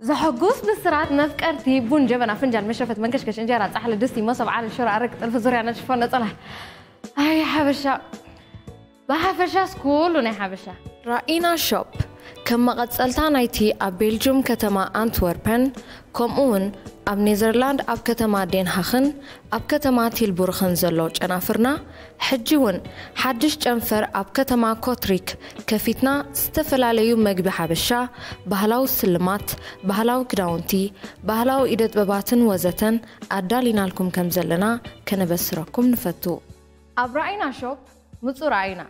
ዘሐጉስ ብስራት መፍቀርቲ ቡን፣ ጀበና፣ ፍንጃል፣ መሽረፈት፣ መንከሽከሽ፣ እንጀራ፣ ጻሕሊ፣ ድስቲ፣ መሶብ፣ ዓለል፣ ሽሮ፣ ኣረቂ፣ ጥልፊ፣ ዙርያ፣ ነጭ ሽፎን፣ ነጸላ። ኣይ ሓበሻ። ብሓፈሻስ ኩሉ ናይ ሓበሻ። ራኢና ሾፕ ከም መቐጸልታ ናይቲ ኣብ ቤልጁም ከተማ ኣንትወርፐን፣ ከምኡውን ኣብ ኔዘርላንድ ኣብ ከተማ ዴንሃኽን ኣብ ከተማ ቲልቡርኽን ዘሎ ጨናፍርና፣ ሕጂ እውን ሓድሽ ጨንፈር ኣብ ከተማ ኮትሪክ ከፊትና፣ ዝተፈላለዩ መግቢ ሓበሻ፣ ባህላዊ ስልማት፣ ባህላዊ ክዳውንቲ፣ ባህላዊ ኢደ ጥበባትን ወዘተን ኣዳሊናልኩም ከም ዘለና ከነበስረኩም ንፈቱ። ኣብ ራኢና ሾፕ ምጹ ራኢና።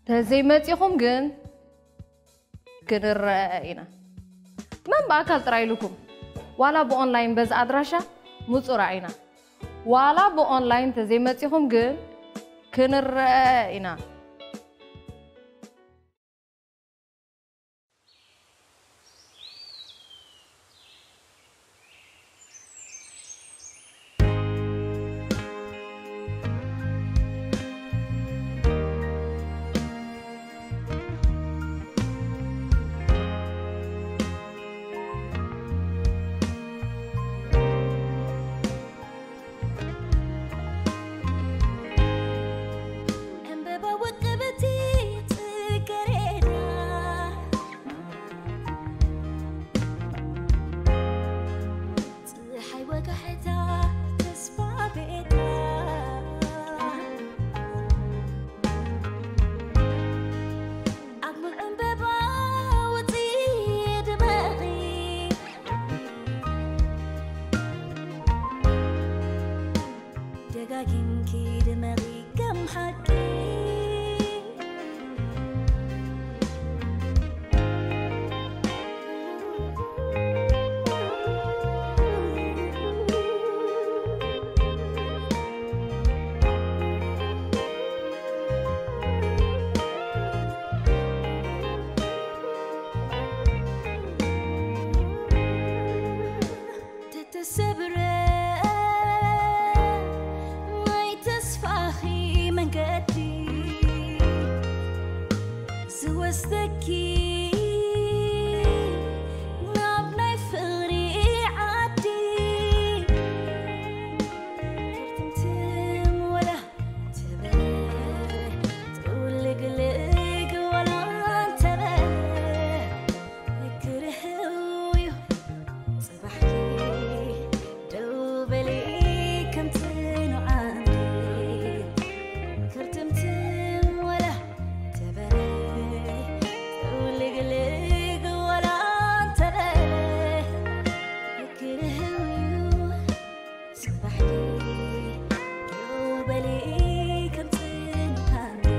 ተዘይመጺኹም ግን ክንረአ ኢና። መን ብኣካል ጥራይ ኢሉኩም? ዋላ ብኦንላይን በዚ ኣድራሻ ምጹ ራኢና። ዋላ ብኦንላይን ተዘይመጺኹም ግን ክንረአ ኢና። ዕምበባ ውቅብቲ ጽጌረዳ፣ ጸሓይ ወጋሕታ ተስፋ ቤታ፣ ኣብ ሙሉእ ዕምበባ ውጺ ድመቒ፣ ደጋጊምኪ ድመቒ ከም ሓቂ። ተተሰብረ ናይ ተስፋኺ መንገዲ ዝወስደኪ ናብ ናይ ፍቕሪ ዓዲ። ትምትም ወላ ትበል ጥውልግልግ ወላ እንተበል፣ ክርህው እዩ ጽባሕኪ። ደው በሊ ከም ጽኑዕ ዓንዲ፣ ክርትምትም ወላ ተበለ፣ ጥውልግልግ ወላ እንተበለ፣ ክርህው እዩ ጽባሕኪ። ደው በሊ ከም ጽኑዕ ዓንዲ።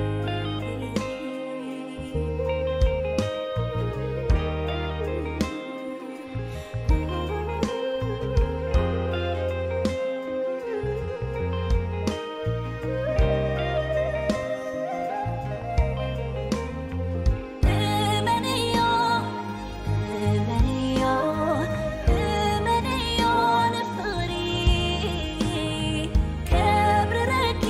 እመንዮ፣ እመንዮ፣ እመንዮ ንፍቕሪ ከብርረኪ።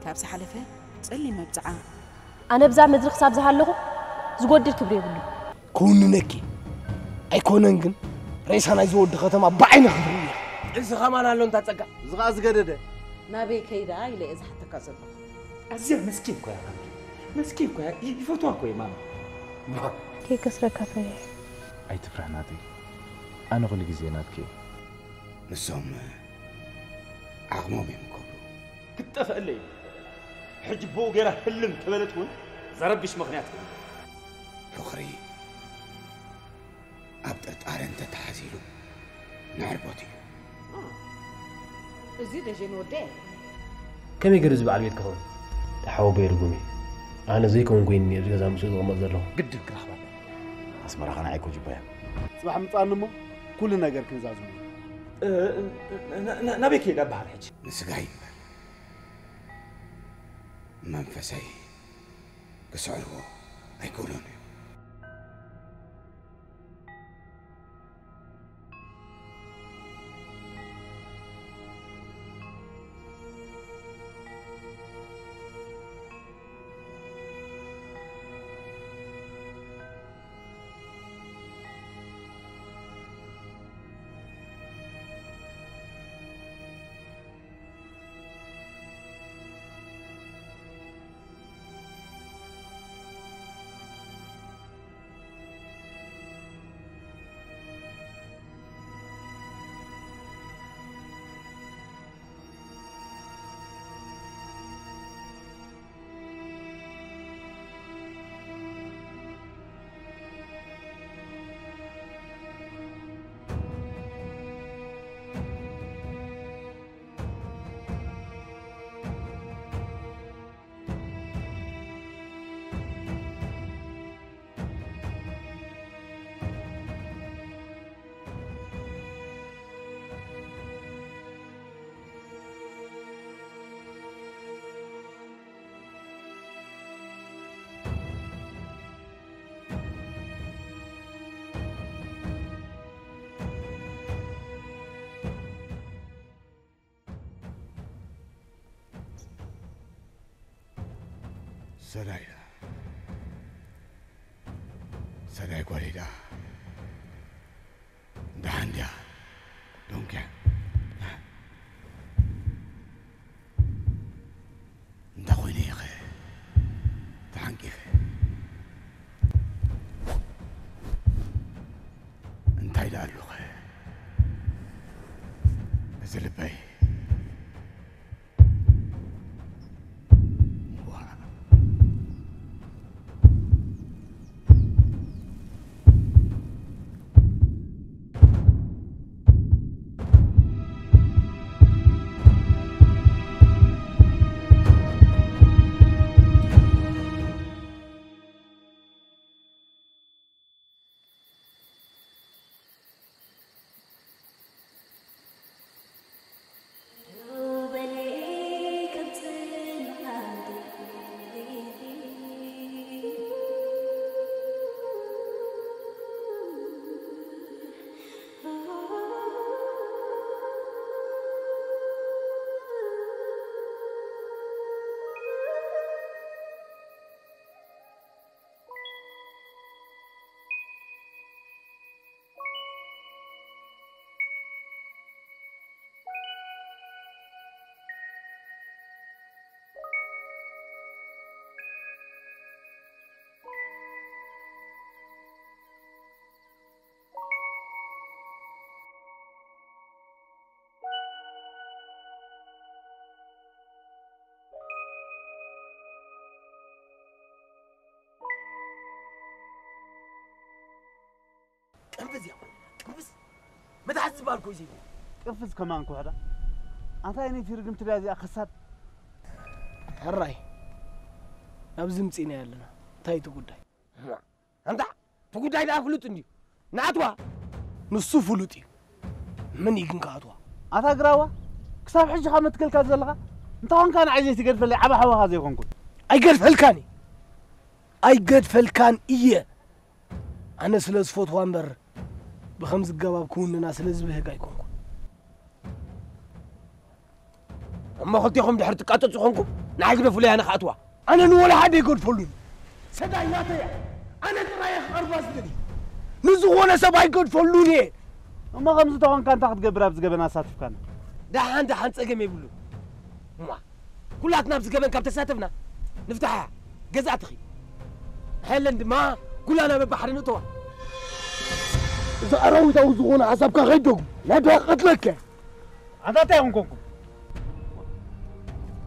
ካብ ዝሓለፈ ጸሊም መብጽዓ። ኣነ ብዛ ምድሪ ክሳብ ዝሃለኹ ዝጎድል ክብሪ የብሉ። ክውንነኪ ኣይኮነን ግን ሬሳ ናይ ዝወዲ ከተማ ብዓይኒ ክትርኢ። እዚ ኸማን ኣሎ እንታ ጸጋ። እዚ ኸኣ ዝገደደ። ናበይ ከይዳ ኢለ እየ ዝሓተካ ዘለኹ። ኣዝያ መስኪን እኮ እያ። መስኪን እኮ እያ። ይፈትዋ እኮ እየ ማማ። ኬክ ክስረካ ፈሪሐ። ኣይትፍራሕ ናተይ። ኣነ ኩሉ ግዜ ናትኪ እየ። ንሶም ዓቕሞም እዮም ክብሉ። ክትጠፍአለይ እዩ። ሕጂ ብኡ ገይራ ህልም ተበለት እውን ዘረብሽ ምኽንያት የብሉን። ፍቕሪ ኣብ ጥርጣረ እንተተሓዚሉ ንዕርቦት እዩ። እዚ ደጀን ወደይ። ከመይ ገይሩ እዚ በዓል ቤት ክኸውን? ተሓወቦ ይርጉም እዩ። ኣነ ዘይከውን ኮይኑ ነይሩ ገዛ ምስኡ ዝቕመጥ ዘለኹ። ግድን ክረኽባ ኣለዎ። ኣስመራ ኸነ ዓይኮ ጅባያ። ጽባሕ ምጻኒ እሞ ኩሉ ነገር ክንዛዝሙ። ናበይ ከይዳ በሃል ሕጂ? ንስጋይ እምበር መንፈሰይ ክስዕርዎ ኣይክእሎን እዩ። ሰዳይ ሰዳይ ጓሌዳ ደሓን ድያ ዶንኪያ? እንተ ኾይነ ኢኸ ተሓንቂፈ እንታይ ደኣ ኣለኹ እዚ ልበይ ቅንፍዝ እያ ቅንፍዝ። መትሓዚ ዝበሃል እኮ እዩ ዘይብሉ። ቅንፍዝ ከማን ኩሕዳ። ኣንታ ኣይነይቲ ርግምቲ ድያ እዚኣ ከሳድ። ሕራይ ናብዚ ምፂእና ኣለና። እንታይ እቲ ጉዳይ? ኣንታ እቲ ጉዳይ ደኣ ፍሉጥ እንድዩ። ንኣትዋ። ንሱ ፍሉጥ እዩ። መን እዩ ግን ክኣትዋ? ኣታ ግራዋ ክሳብ ሕጂ ካብ መትከልካ ዘለኻ እንታይ ኾንካ ንዓይ ዘይትገድፈለይ ዓባ ሓወኻ ዘይኮንኩን። ኣይገድፈልካን እየ። ኣይገድፈልካን እየ። ኣነ ስለ ዝፈትዋ እምበር ብኸምዚ ኣገባብ ክውንና ስለ ዝበህግ ኣይኮንኩን። እሞ ክልቴኹም ድሕር ትቃጸጹ ኾንኩም ንዓይ ግደፉለይ ኣነ ክኣትዋ። ኣነ ንወላ ሓደ ኣይገድፈሉን። ሰዳይ ናተይ እያ። ኣነ ጥራይ እየ ክቐርባ ዝደሊ። ንዝኾነ ሰብ ኣይገድፈሉን እየ። እሞ ከምዚ ተኾንካ እንታይ ክትገብር ኣብዚ ገበን ኣሳቲፍካና? ደሓን ደሓን ጸገም የብሉን። እማ ኩላትና ኣብዚ ገበን ካብ ተሳተፍና ንፍታሓያ። ገዛ ትኺድ። ሄለን ድማ ኩላና በብሓደ ንእተዋ። እዚ ኣራዊታዊ ዝኾነ ሓሳብካ ከይትደግሞ። ናዳ ክቐትለካ እየ። ኣንታ እንታይ ኢኹም ኮንኩም?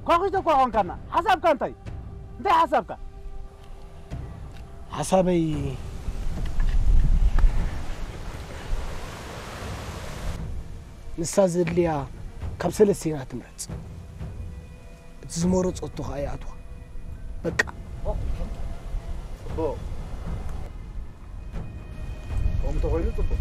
ኳኺቶ እኳ ኾንካና። ሓሳብካ እንታይ? እንታይ ሓሳብካ? ሓሳበይ ንሳ ዘድልያ ካብ ሰለስቴና ትምረጽ። እቲ ዝመረጸቶ ኸኣ ይኣትዋ። በቃ። ጽቡቕ። ከምኡ ተኾይኑ ጽቡቕ።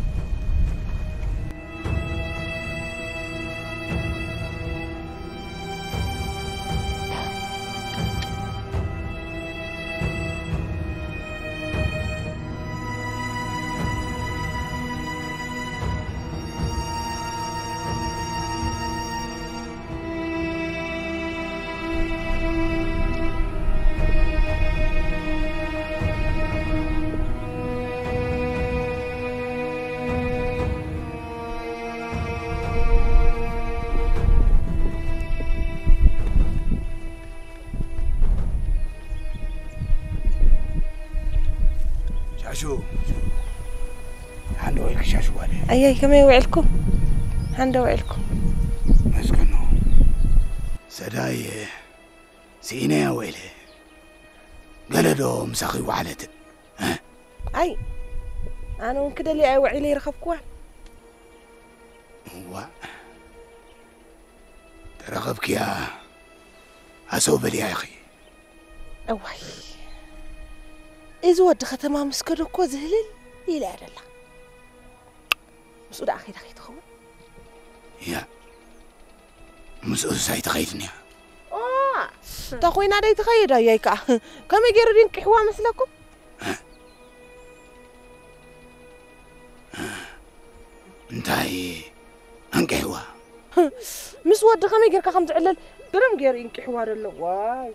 ሻሹ፣ ሓንደ ውዒልኪ ሻሹ ጓለይ። ኣያይ፣ ከመይ ውዒልኩም? ሓንደ ውዒልኩም። መስገኑ፣ ሰዳይ ስኢነያ ውዒለ። ገለ ዶ ምሳኺ ወዓለት? እ? ኣይ፣ ኣነ እውን ክደልያ እየ ውዒለ ይረኸብክዋን። እዋ፣ ተረኸብክያ፣ ሃሰው በልያ ኢኺ። እዋይ፣ እዚ ወዲ ከተማ ምስ ከደ እኮ ዝህልል ኢላ እያ ደላ። ምስኡ ደኣ ከይዳ ከይትኸውን? እያ፣ ምስኡስ ኣይትኸይድን እያ። ኦ፣ እንታ ኮይና ደይ ትኸይድ? ኣያይ ከኣ፣ ከመይ ገይሩ ድዩ እንቂሕዋ መስለኩም? እንታይ ኣንቂሕዋ? ምስ ወዲ ከመይ ጌርካ ከም ዝዕለል ግርም ገይሩ ይንቂሕዋ ዘሎ። ዋይ።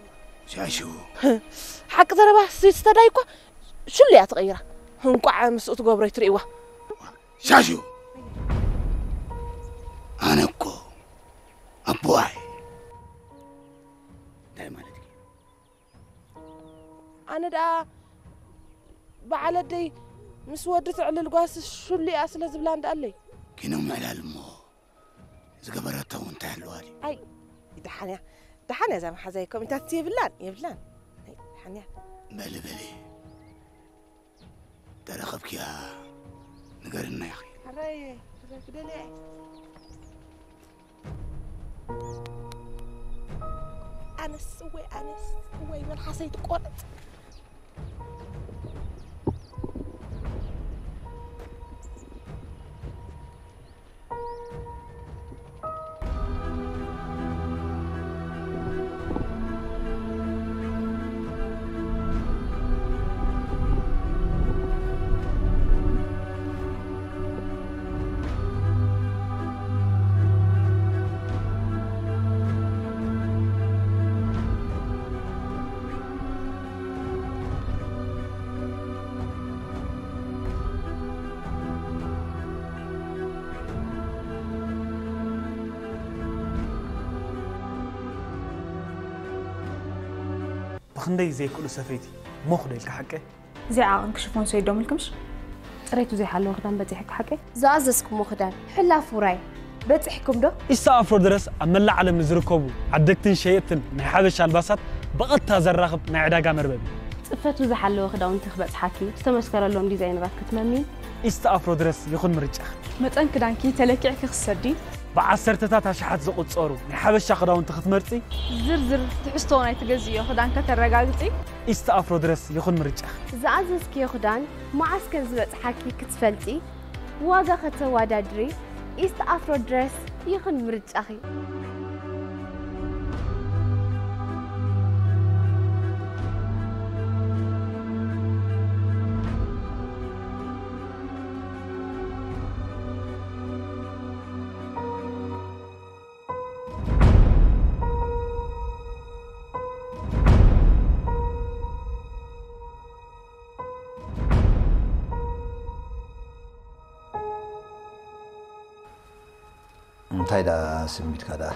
ሻሹ። ሓቂ ዘረባ ሲ-፣ ስተዳይ እኮ ሽሉ እያ ትቐይራ። እንቋዕ ምስኡ ትገብሮ ይትርእይዋ። ሻሹ። ኣነ እኮ ኣቦዋይ። እንታይ ማለት እዩ? ኣነ ደኣ በዓል ኣደይ ምስ ወዲ ትዕልል ጓስ ሽሉ እያ ስለ ዝብላ እንዳኣለይ። ኪኖ ምዕላል እሞ ዝገበረቶ እውን እንታይ ኣለዋ ድዩ? ኣይ፣ ደሓን እያ። ደሓን እያ እዛ መሓዛይ፣ ከምኡታት የብላን፣ የብላን። ኣይ፣ ደሓን እያ። በሊ፣ በሊ። ተረኸብክያ ንገርና ኢኺ። ሕራይ፣ ሕራይ ክደልያ እየ። ኣነስ እወይ፣ ኣነስ እወይ፣ መልሓሰይ ትቆረጽ። ብኽንደይ ዘይክእሉ ሰፈይቲ ሞኽ ዶ ኢልካ ሓቀይ? እዚኣ ዓቐንኪ ሽፎን ሰይዶምልኪ ምሽ? ጽሬቱ ዘይሓለወ ክዳን በጺሕኪ ሓቀይ? ዝኣዘዝኩሞ ክዳን፣ ሕላፍ ውራይ፣ በጺሕኩም ዶ? ኢስታ ኣፍሮ ድረስ ኣብ መላእ ዓለም ንዝርከቡ ዓደግትን ሸየጥትን ናይ ሓበሻ ኣልባሳት ብቐጥታ ዘራኽብ ናይ ዕዳጋ መርበብ እዩ። ጽፈቱ ዝሓለወ ክዳውንቲ ክበጽሓኪ፣ ዝተመስከረሎም ዲዛይነራት ክትመሚ። ኢስታ ኣፍሮ ድረስ ይኹን ምርጫኺ። መጠን ክዳንኪ ተለኪዕኪ ክትሰዲ። ብዓሰርተታት ኣሽሓት ዝቑጸሩ ናይ ሓበሻ ክዳውንቲ ክትመርጺ። ዝርዝር ትሕዝቶ ናይ ትገዝእዮ ክዳን ከተረጋግጺ። ኢስት ኣፍሮ ድረስ ይኹን ምርጫኺ። ዝኣዘዝክዮ ክዳን መዓስ ከም ዝበጽሓኪ ክትፈልጢ፣ ዋጋ ከተወዳድሪ፣ ኢስት ኣፍሮ ድረስ ይኹን ምርጫኺ። እንታይ ደኣ ስሚትካ ደኣ?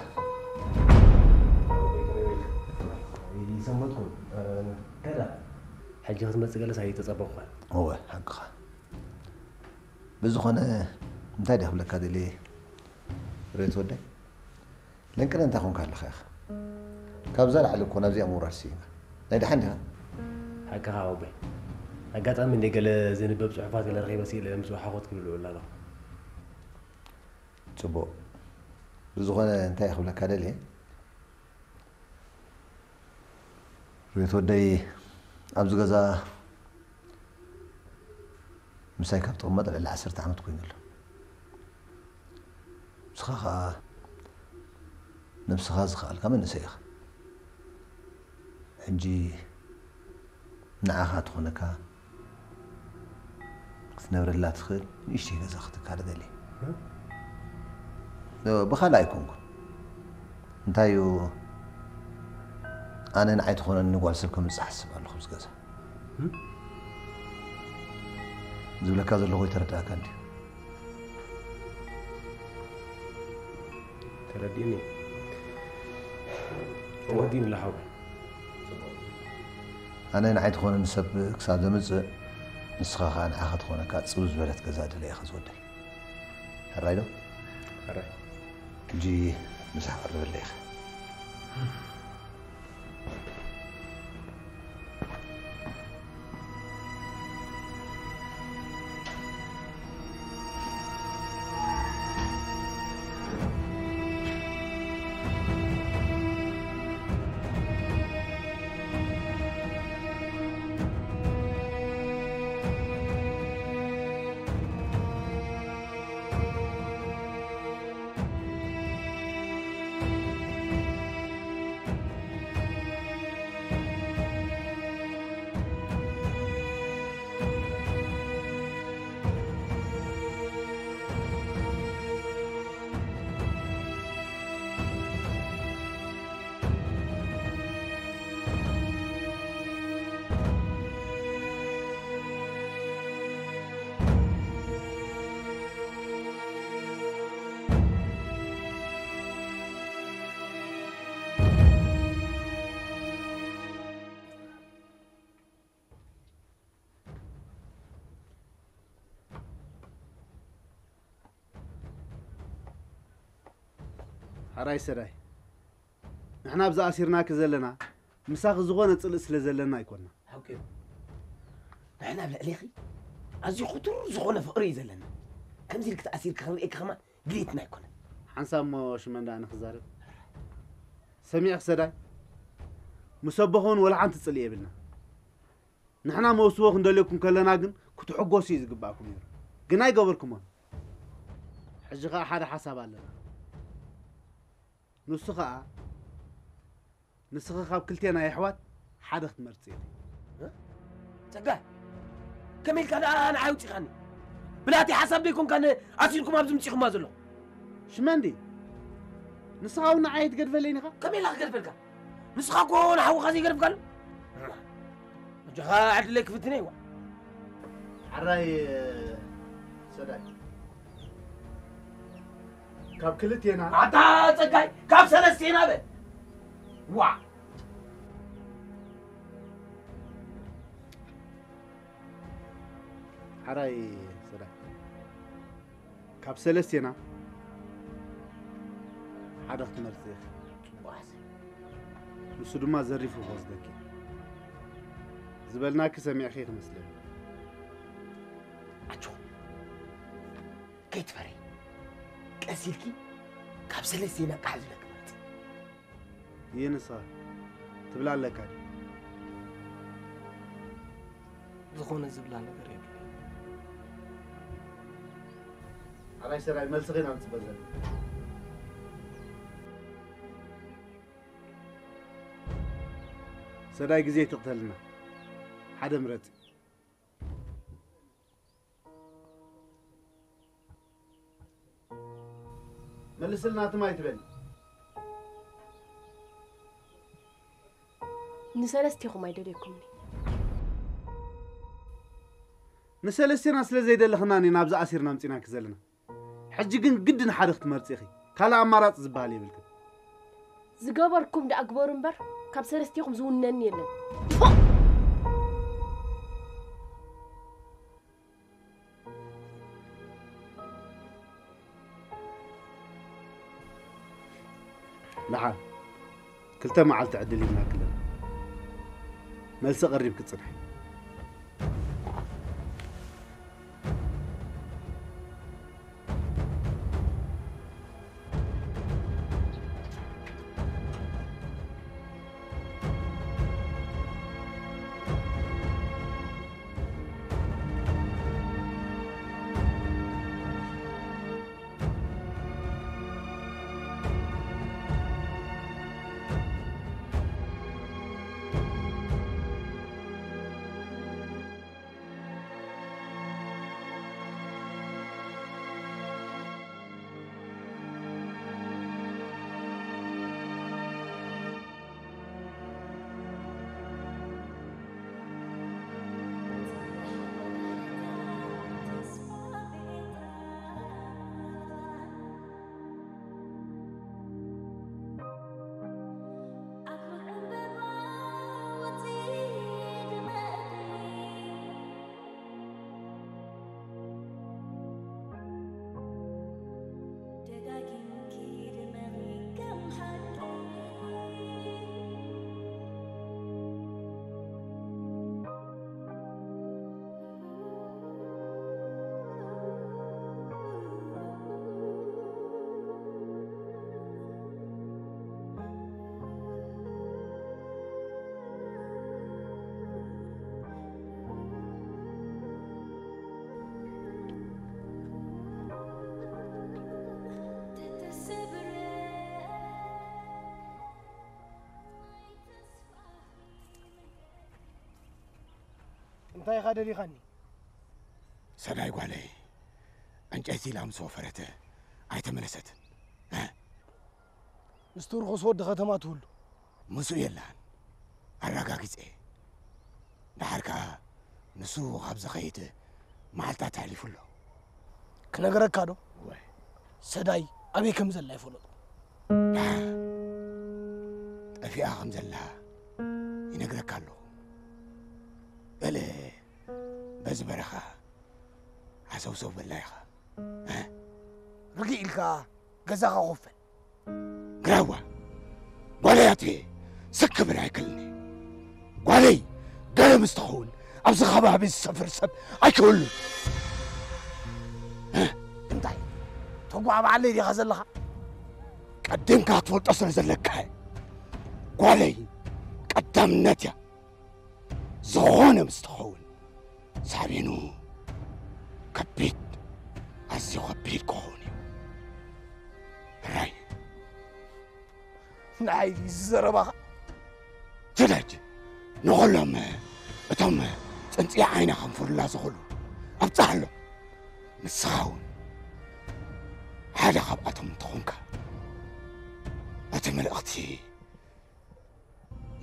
ይሰመትኩም። እንታይ ደኣ? ሕጂ ክትመጽእ ገለስ ኣይተጸበኹኻን። እወ፣ ሓቅኻ። ብዝኾነ፣ እንታይ ደኣ ክብለካ ደልየ፣ ሬት ወደይ? ለንቅነ እንታይ ኾንካ ኣለኻ ኢኻ? ካብዛ ላዕሊ እኮ ናብዚኣ ምውራድ ስኢንካ። ናይ ደሓን ዲኻ? ሓቅኻ ኣቦይ። ኣጋጣሚ እንደ ገለ ዝንበብ ጽሑፋት ገለ ረኺበ ስኢለ ምስ ወሓኾት ክብል እውዕል ኣለኹ። ጽቡቕ። ብዝኾነ እንታይ ክብለካ ደልየ? ርቤት ወደይ ኣብዚ ገዛ ምሳይ ካብ ተቐመጠ ልዕሊ ዓሰርተ ዓመት ኮይኑ ኣሎ። ንስኻ ኸኣ ነብስኻ ዝኸኣልካ መንእሰይ ኢኻ። ሕጂ ንዓኻ ትኾነካ ክትነብረላ ትኽእል ንእሽተይ ገዛ ክትካል እደሊ። እ? ብኻልእ ኣይኮንኩን። እንታይ እዩ፣ ኣነ ንዓይ ትኾነኒ ጓል ሰብ ከምጽእ ሓስብ ኣለኹ ኣብዚ ገዛ። እ? ዝብለካ ዘለኹ ይተረዳእካ እንድዩ? ተረዲእኒ። ተረዲእኒ ኣለሓዊ። ኣነ ንዓይ ትኾነኒ ሰብ ክሳብ ዘምጽእ፣ ንስኻ ኸኣ ንዓኻ ትኾነካ ጽው ዝበለት ገዛ ድለ ኢኻ ዝወደይ። ሕራይ ዶ? ሕራይ። ሕጂ ምሳሕ ቀርበለይ ኢኻ። ሓራይ ሰዳይ፣ ንሕና ኣብዚ ኣሲርናኪ ዘለና ምሳኺ ዝኾነ ጽልእ ስለ ዘለና ኣይኮንና። ሓቂ እዩ። ንሕና ኣብ ልዕሌኺ ኣዝዩ ክቱር ዝኾነ ፍቕሪ እዩ ዘለና። ከምዚ ኢልኪ ተኣሲርኪ ክንርእየኪ ከማን ድሌትና ኣይኮነን። ሓንሳብ እሞ ሽመን ደኣ ንኽዛረብ። ሰሚዕኺ ሰዳይ፣ ምስ ኣቦኺ እውን ወላ ሓንቲ ጽልኢ የብልና። ንሕና መውስቦ ክንደልየኩም ከለና ግን ክትሕጎሱ እዩ ዝግባእኩም ነይሩ። ግን ኣይገበርኩሞን። ሕጂ ኸኣ ሓደ ሓሳብ ኣለና። ንሱ ኸኣ ንስኺ ካብ ክልቴና የሕዋት ሓደ ክትመርጺ ኢኺ። እ? ጸጋይ፣ ከመይ ኢልካ ደኣ ንዓይ ኣውጺኻኒ? ብናተይ ሓሳብ ዶ ኣይኮንካን ኣሲርኩም ኣብዚ ምጺኹማ ዘለኹም? ሽመንዲ፣ ንስኻ እውን ንዓይ ኣይትገድፈለይን ኢኻ? ከመይ ኢላ ክገድፈልካ? ንስኻ እኮ ንሓውኻ ዘይገድፍካሉ። ኣጆኻ ዕድለይ ክፍትነ ይዋ። ሓራይ ሰዳይ፣ ካብ ክልቴና ኣታ ጸጋይ፣ ካብ ሰለስቴና በል። ዋ። ሓራይ ሰዳይ፣ ካብ ሰለስቴና ሓደ ክትመርጺ ኢኺ። ጽቡቕ ሓሳብ። ንሱ ድማ ዘሪፉ ክወስደኪ። ዝበልናኪ ሰሚዕኺ ክመስለኒ። ኣጆ፣ ከይትፈሪ። ቀስ ኢልኪ ካብ ሰለስቴና ቃሕ ዝብለኪ ምረጺ። ይህ ንስኻ ትብላ ኣለካ ድዩ? ዝኾነ ዝብላ ነገር የብለይን። ሓራይ ሰራይ መልስኺ ኢና ንጽበ ዘለና። ሰዳይ ግዜ ትቕተልና። ሓደ ምረጺ። መልስልና ትም ኣይትበል። ንሰለስቴኹም ኣይደልየኩምን። ንሰለስቴና ስለ ዘይደለኽናን ኢና ኣብዚ ኣሲርና ኣምጺናኪ ዘለና። ሕጂ ግን ግድን ሓደ ክትመርጺ ኢኺ። ካልእ ኣማራጺ ዝበሃል የብልክን። ዝገበርኩም ደኣ ግበሩ እምበር ካብ ሰለስቴኹም ዝውነኒ የለን። ደሓን ክልተ መዓልቲ ዕድል ሂብናኪ ኣለና። መልሲ ቀሪብኪ ጽንሒ። እንታይ ኢኻ ደሊኻኒ? ሰናይ ጓለይ፣ ዕንጨይቲ ኢላ ምስ ወፈረት ኣይተመለሰትን። እ? ምስቲ ርኹስ ወዲ ከተማ ትህሉ? ምስኡ የላን። ኣረጋጊጸ። ደሓር ከኣ ንሱ ካብ ዝኸይድ መዓልታት ኣሕሊፉ ኣሎ። ክነግረካ ዶ? ወይ። ሰዳይ ኣበይ ከም ዘላ ይፈለጡ። ደሓር ጠፊኣ ከም ዘላ ይነግረካ ኣለኹ። ገለ በዚ በረኻ ሓሰውሰው በላ ኢኻ። እ? ርግእ ኢልካ ገዛኻ ኮፈል። ግራዋ፣ ጓለይ ኣትየ ስክ ክብል ኣይክእልኒ። ጓለይ ገለ ምስ ትኸውን ኣብዚ ከባቢ ዝሰፍር ሰብ ኣይክህሉን። እ? እንታይ ተጓባዓለይ ዲኻ ዘለኻ? ቀዲምካ ክትፈልጦ ስለ ዘለካ እየ። ጓለይ ቀዳምነት እያ። ዝኾነ ምስ ትኸውን ሳዕቤኑ ከቢድ፣ ኣዝዩ ከቢድ ክኸውን እዩ። ሕራይ። ንዓይ ድዩ እዚ ዘረባኻ? ተዳጅ፣ ንኹሎም እቶም ጽንጽያ ዓይና ከንፍሩላ ዝኽእሉ ኣብጽሓሎም። ንስኻ እውን ሓደ ካብኣቶም እንተኾንካ፣ እቲ መልእኽቲ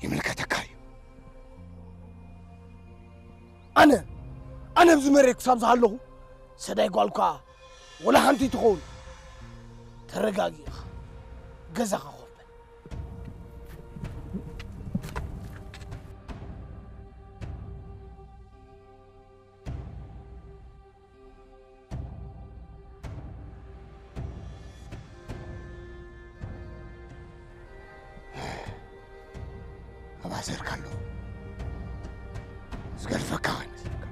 ይምልከተካ እዩ። ኣነ፣ ኣነ ኣብዚ መሬት ክሳብ ዝሃለኹ፣ ሰዳይ ጓልኳ ወላ ሓንቲ ትኸውን። ተረጋጊእኻ ገዛኻ ኮፍ በል። ኣባሰርካ ኣሎ። ዝገርፈካ ኣይመስለካ።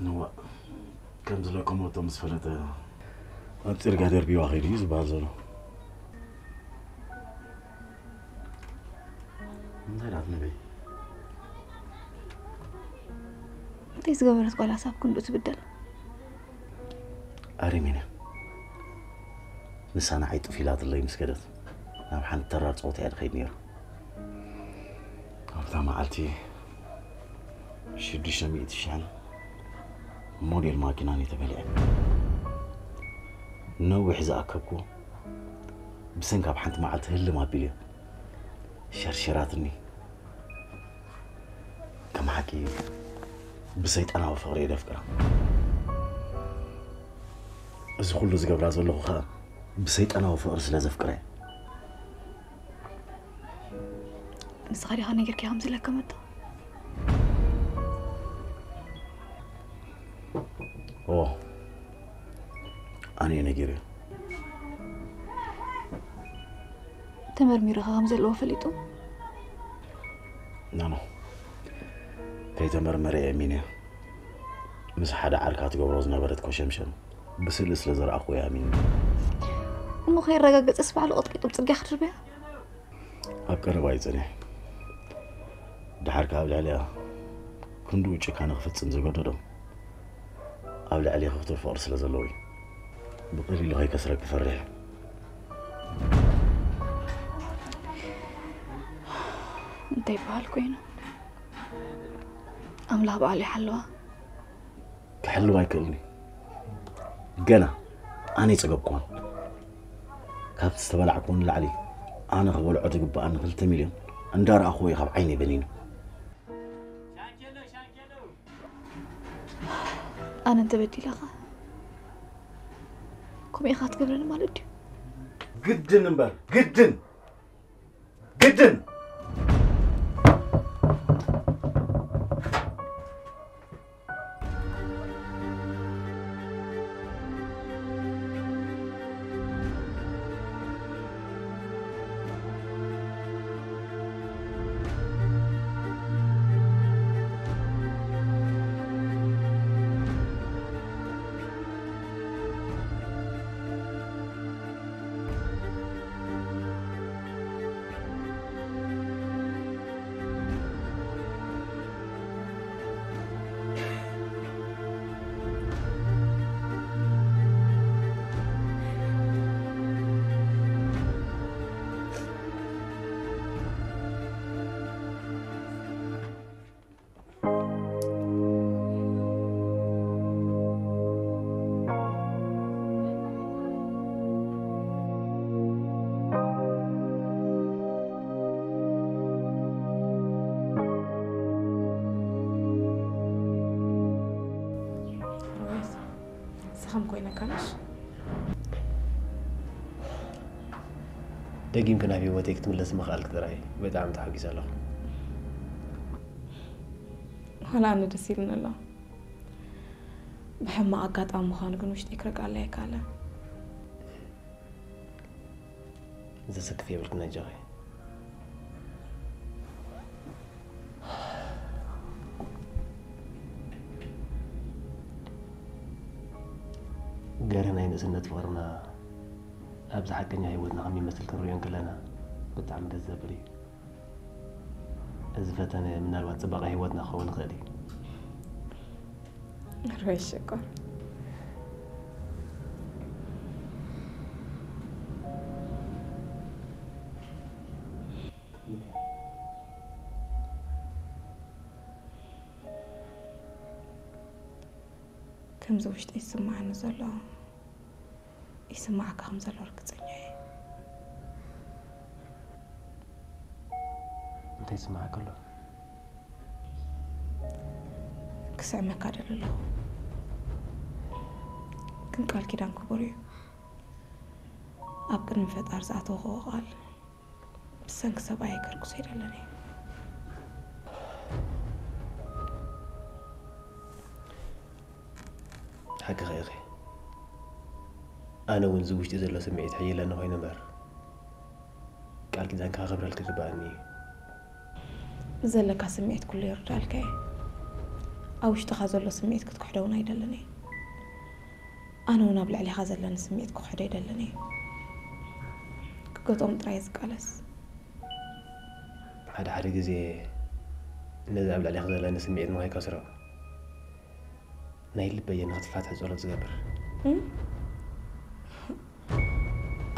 ንዋ ከም ዝለከመቶ ምስ ፈለጠ ኣብ ጽርጋ ደርቢዋ ኸይዱ እዩ ዝበሃል ዘሎ። እንታይ ዳት ንበይ? እንታይ ዝገበረት ጓላስ ኣብ ክንዱ ትብደል? ኣሪሚን እያ። ንሳ ንዓይ ጥፍ ኢላትለይ ምስ ከደት ናብ ሓንቲ ተራር ጸወታ እየ ድኸይድ ነይሩ። ኣብታ መዓልቲ ሽዱሽተ ሚእቲ ሽሕን ሞዴል ማኪናን እየ ተበሊዐ። ነዊሕ ዝኣከብኩ ብሰንካ ኣብ ሓንቲ መዓልቲ ህልም ኣቢሉ እዩ ሸርሸራትኒ። ከም ሓቂ ብሰይጣናዊ ፍቕሪ እየ ደፍቅራ። እዚ ኩሉ ዝገብራ ዘለኹ ኸኣ ብሰይጣናዊ ፍቕሪ ስለ ዘፍቅራ እየ። ንስኻ ዲኻ ነጊርካያ ከምዚ ለከመቶ? ኦ ኣነ እየ ነጊርዮ። ተመርሚሩ ኸ ከም ዘለዎ ፈሊጡ? ናኖ ከይተመርመረ እየ ኣሚንዮ። ምስ ሓደ ዓርካ ትገብሮ ዝነበረት ኮሸምሸም ብስእሊ ስለ ዝረኣኹ እየ ኣሚንዮ። እሞ ከይረጋገጸስ ባዕሉ ቀጥቂጡ ብጽርግያ ክድርብያ? ኣብ ቀረባ ይጽንሕ። ድሓር ከኣ ኣብ ልዕሊኣ ክንድኡ ጭካነ ክፍጽም ዘገደዶ ኣብ ልዕሊ ክፍትር ፍቕሪ ስለ ዘለዎ እዩ። ብቐሊሉ ከይከስረኪ ፈሪሐ። እንታይ ይበሃል ኮይኑ? ኣምላኽ በዓሉ ይሓልዋ። ክሕልው ኣይክእልን እዩ። ገና ኣነ ይጸገብኩዋ። ካብቲ ዝተበላዕኩዎ ንላዕሊ ኣነ ክበልዖ ዝግብኣኒ ክልተ ሚልዮን እንዳረኣኹዎ እዩ ካብ ዓይነይ በኒኑ። ኣነ እንተበዲለኻ ከምኡ ኢኻ ትገብረኒ ማለት ድዩ? ግድን እምበር ግድን ግድን። ስኸም ኮይነ ካንሽ ደጊምኪ ናብ ህይወተይ ክትምለሲ ምኽኣልኪ ጥራይ ብጣዕሚ ተሓጒሰ ኣለኹ። ዋላ ኣነ ደስ ኢሉኒ ኣሎ። ብሕማቕ ኣጋጣሚ ምዃኑ ግን ውሽጠይ ክረግኣለይ ኣይከኣለን። ዘሰክፍ የብልክን ኣጆኺ። ገረ ናይ ንእስነት ፍቕርና ኣብዚ ሓቀኛ ህይወትና ከመይ ይመስል ክንርእዮ እንከለና ብጣዕሚ ደስ ዘብል እዩ። እዚ ፈተነ ምናልባት ጽባቐ ህይወትና ክኸውን ይኽእል እዩ። ርበይ ሽኮር። ከምዚ ውሽጢ ይስምዓኒ ዘሎ ይስምዓካ ከም ዘሎ ርግጸኛ እየ። እንታይ ይስምዓካ ኣሎ? ክስዕመካ ደሊ ኣለኹ። ግን ቃል ኪዳን ክቡር እዩ። ኣብ ቅድሚ ፈጣር ዝኣተውክዎ ቃል ብሰንኪ ሰብኣይ ከርክሶ ኣይደልን እየ። ሓቅኺ ኢኺ። ኣነ እውን እዚ ውሽጢ ዘሎ ስምዒት ሕይለኒ ኮይኑ እምበር ቃል ኪዳንካ ከኽብረልካ ይግበኣኒ እዩ። ዘለካ ስምዒት ኩሉ ይርዳልካ እየ። ኣብ ውሽጥኻ ዘሎ ስምዒት ክትክሕዶ እውን ኣይደልን እየ። ኣነ እውን ኣብ ልዕሊኻ ዘለኒ ስምዒት ክኽሕዶ ኣይደልን እየ። ክገጥኦም ጥራይ እየ ዝቃለስ። ሓደ ሓደ ግዜ ነዚ ኣብ ልዕሊኻ ዘለኒ ስምዒት ንኸይከስሮ ናይ ልበየ ንኽትፋትሕ ጸሎት ዝገብር።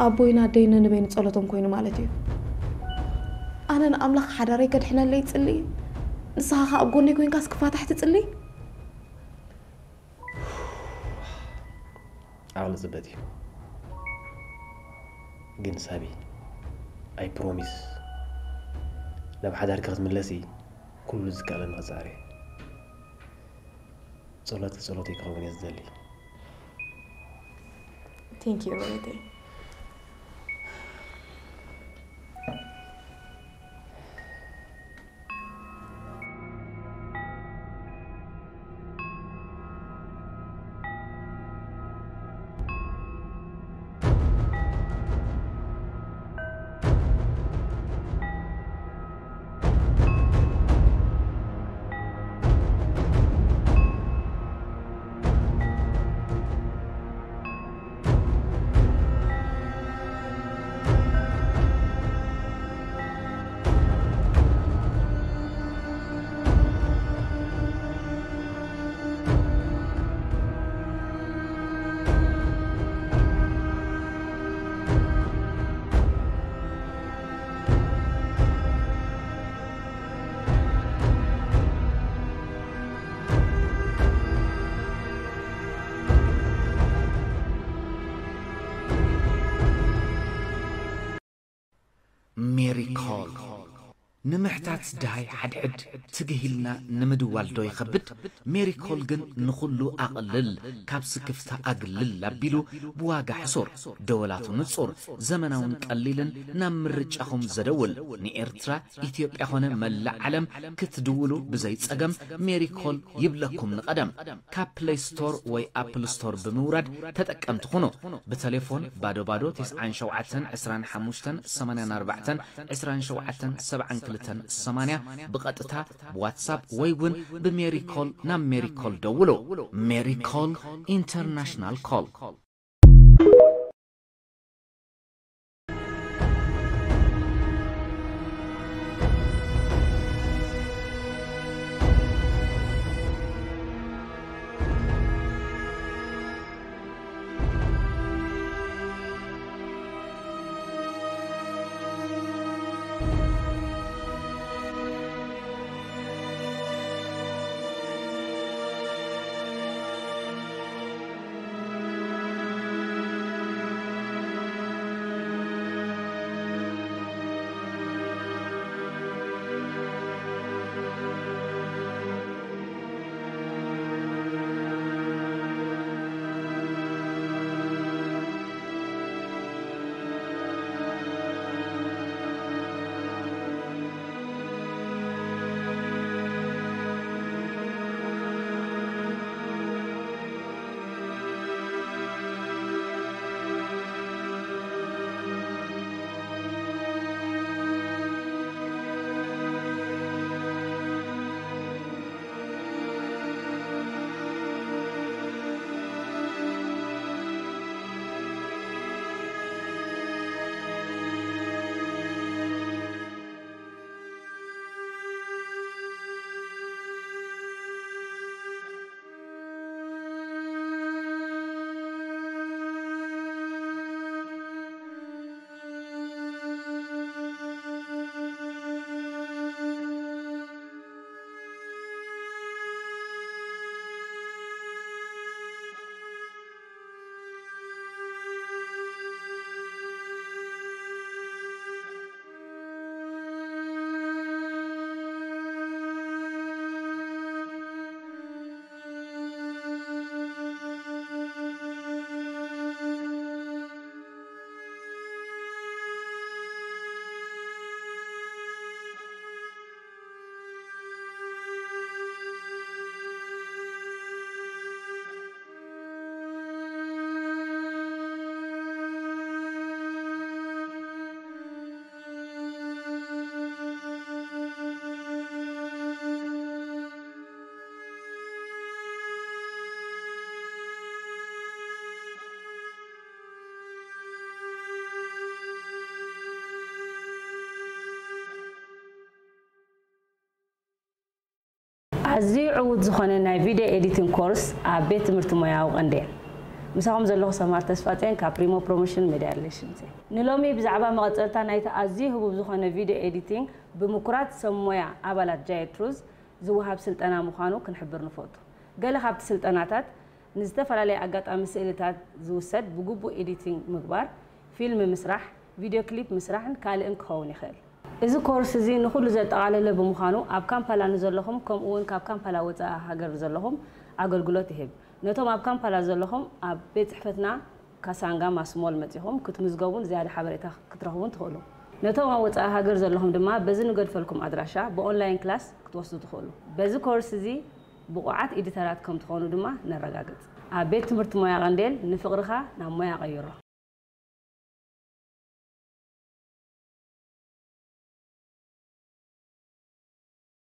ኣቦይን ኣደይን ነንበይኑ ጸሎቶም ኮይኑ ማለት እዩ። ኣነ ንኣምላኽ ሓዳረይ ከድሕነለይ ይጽሊ፣ ንስኻ ኸኣ ኣብ ጎነይ ኮይንካስ ክፋታሕ ትጽሊ? ዓቕሊ ጽበት እዩ። ግን ሳቢ፣ I promise፣ ናብ ሓዳርኪ ክትምለሲ ኩሉ ዝከኣለኒ ክጽዕር እየ። ጸሎትኪ ጸሎተይ ክኸውን እየ ዝደሊ። Thank you ሮቤተይ። ሜሪኮል ንምሕታት ድሃይ ሓድሕድ ትግህ ኢልና ንምድዋል ዶ ይኸብድ? ሜሪኮል ግን ንኹሉ ኣቕልል፣ ካብ ስክፍታ ኣግልል ኣቢሉ ብዋጋ ሕሱር፣ ደወላቱ ንጹር፣ ዘመናውን ቀሊልን ናብ ምርጫኹም ዘደውል ንኤርትራ ኢትዮጵያ ኾነ መላእ ዓለም ክትድውሉ ብዘይ ጸገም ሜሪኮል ይብለኩም ንቐደም። ካብ ፕሌይ ስቶር ወይ ኣፕል ስቶር ብምውራድ ተጠቀምቲ ኩኑ። ብተሌፎን ባዶ ባዶ ተስዓን ሸውዓተን ዕስራን ሓሙሽተን ሰማንያን ኣርባዕተን ዕስራን ሸውዓተን ሰብዓን ክልተን ሰማንያ ብቐጥታ ብዋትሳፕ ወይ እውን ብሜሪኮል ናብ ሜሪኮል ደውሉ። ሜሪኮል ኢንተርናሽናል ኮል። ኣዝዩ ዕዉት ዝኾነ ናይ ቪድዮ ኤዲቲንግ ኮርስ ኣብ ቤት ትምህርቲ ሞያዊ ቀንዴል። ምሳኹም ዘለኹ ሰማር ተስፋጽዮን ካብ ፕሪሞ ፕሮሞሽን ሜድያ ሪሌሽንስ እየ። ንሎሚ ብዛዕባ መቐጸልታ ናይቲ ኣዝዩ ህቡብ ዝኾነ ቪድዮ ኤዲቲንግ ብምኩራት ሰብ ሞያ ኣባላት ጃየት ሩዝ ዝወሃብ ስልጠና ምዃኑ ክንሕብር ንፈቱ። ገለ ካብቲ ስልጠናታት ንዝተፈላለየ ኣጋጣሚ ስእልታት ዝውሰድ ብግቡእ ኤዲቲንግ ምግባር፣ ፊልም ምስራሕ፣ ቪድዮ ክሊፕ ምስራሕን ካልእን ክኸውን ይኽእል። እዚ ኮርስ እዚ ንኹሉ ዘጠቓለለ ብምዃኑ ኣብ ካምፓላ ንዘለኹም ከምኡ እውን ካብ ካምፓላ ወፃኢ ሃገር ዘለኹም ኣገልግሎት ይህብ። ነቶም ኣብ ካምፓላ ዘለኹም ኣብ ቤት ፅሕፈትና ካሳንጋ ማስሞል መፂኹም ክትምዝገቡን ዝያዳ ሓበሬታ ክትረኽቡን ትኽእሉ። ነቶም ኣብ ወፃኢ ሃገር ዘለኹም ድማ በዚ ንገድፈልኩም ኣድራሻ ብኦንላይን ክላስ ክትወስዱ ትኽእሉ። በዚ ኮርስ እዚ ብቑዓት ኤዲተራት ከም ትኾኑ ድማ ነረጋግጽ። ኣብ ቤት ትምህርቲ ሞያ ቀንዴል ንፍቕርኻ ናብ ሞያ ቀይሮ።